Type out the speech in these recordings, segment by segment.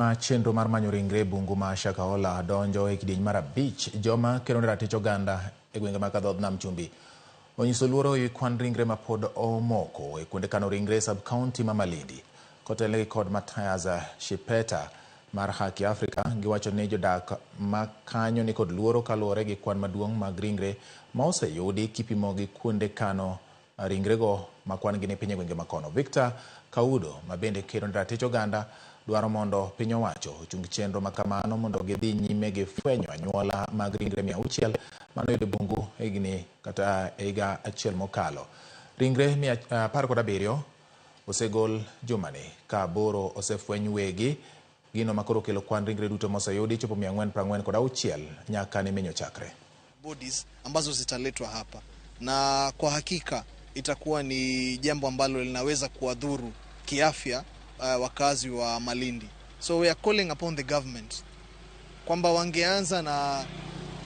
Chenro mar manyo ringre e bungu ma Shakahola donjo e kidieny mar 5. Joma kedo ne ratich oganda e gwenge mag dhood Nam Chumbi onyiso luoro ewi kwan ringre mapod omoko e kuonde kano ringre e sub county ma Malindi. Kotelnegi kod Mathias Shipeta mar Haki Africa, giwacho ni jodak ma kanyo nikod luoro kaluwore gi kwan maduong' mag ringre ma oseyudi kipimo gi kuonde kano ringrego ma kwan gi ni piny e gwenge makono. Victor Kaudo ma bende kedo ne ratich oganda dwaro mondo piny owacho ochung chenro makamano mondo gidhi nyime gi fwenyo anyuola mag ringre 600 manoyud e bungu higni kata higa achiel mokalo. Ringre 17 osegol jumani ka 8 osefweny wegi, gino makoro kelo kwan ringre duto moseyudi chopo 446 nyaka ne menyo chakre. Bodies ambazo zitaletwa hapa na kwa hakika itakuwa ni jambo ambalo linaweza kuwadhuru kiafya wakazi wa Malindi. So we are calling upon the government kwamba wangeanza na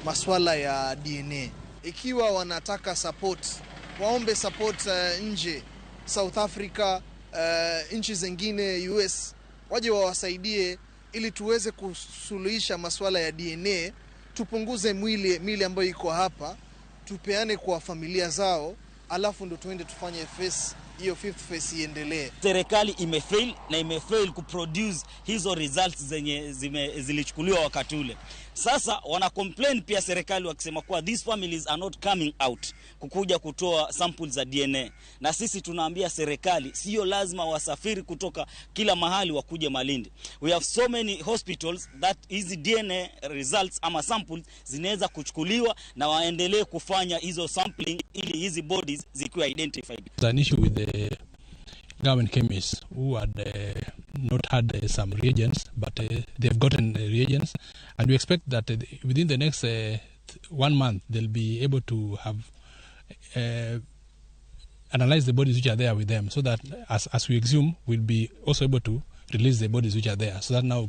maswala ya DNA. Ikiwa wanataka support, waombe support nje, South Africa, nchi zingine, US, waje wawasaidie ili tuweze kusuluhisha maswala ya DNA, tupunguze mili ambayo iko hapa, tupeane kwa familia zao, alafu ndo tuende tufanye phase hiyo fifth phase iendelee. Serikali imefail na imefail kuproduce hizo results zenye zilichukuliwa wakati ule. Sasa wana complain pia serikali wakisema kuwa these families are not coming out kukuja kutoa samples za DNA. Na sisi tunaambia serikali sio lazima wasafiri kutoka kila mahali wakuje Malindi. We have so many hospitals that hizi DNA results ama samples zinaweza kuchukuliwa na waendelee kufanya hizo sampling ili hizi bodies zikiwa identified. There's an issue with the government chemists who had not had some reagents, but they've gotten the reagents, and we expect that within the next 1 month they'll be able to have analyzed the bodies which are there with them, so that as we exhume, we'll be also able to release the bodies which are there, so that now